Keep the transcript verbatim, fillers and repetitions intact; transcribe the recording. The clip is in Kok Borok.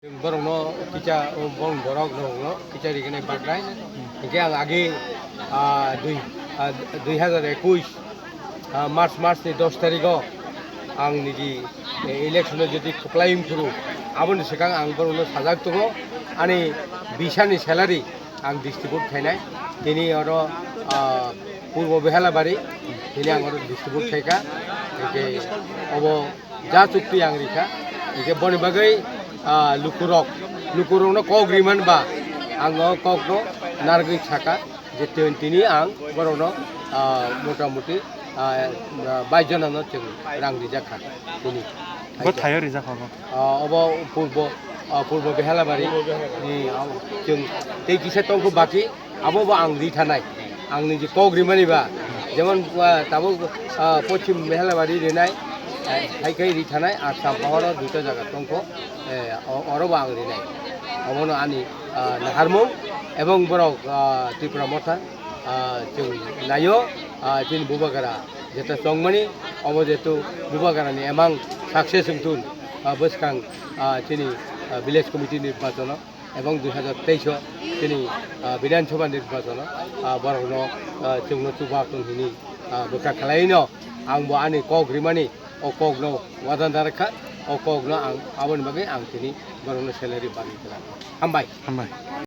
Borokno kicha, o borok borokno kicha rigini bagrai. Hingke ang agi, ah, dui, ah, dui hazar ekush, ah, March, March ni dos tarikh o ang niji, eh, election o jodi kwplai wngphuru, aboni swkang ang borokno sajak tongo, ani bisani salary ang distribute khainai. Tini oro, ah, Purbo Behalabari, tini ang oro distribute khaikha. Hingke obo ja chukti ang rikha. Hingke boni bagwi, ah, lukurok, lukurokno kok riman ba ang o kokno nargwi saka je tin-, tini ang borokno, ah, motamuti, ah, bais jonano chwng rang rijak kha tini. Bo thaio rijak kha bo? Ah, obo purbo, ah, purbo Behalabari ni, ah, chwng tei kisa tongkho baki. Abo bo ang ri thanai. Ang ni je kok rimani ba, jemon, ah, tabuk, ah, Pochim Behalabari rinai, eh, hai khai ri thanai, Assam pohoro duita jaga tongkho, eh, o-, oro bo ang rinai. Obono ani, ah, naharmung, ebong borok, ah, Tripura Motha, ah, chwng naio, ah, chini Bubagra jeta chongmani, obo jetu Bubagra ni emang success wngthun, ah, bwskang, ah, chini, ah, village committee ni bachono. Ebong dui hazar teis o chini, ah, Bidhan Sabha nirbachon o, ah, borokno, ah, chwngno chubatung hini, ah, bwkha khwlaino ang bo ani kok rimani o kokno wadan darakha, o kokno ang aboni bagwi ang tini borokno salary bagwi kwlak. Hambai. Hambai.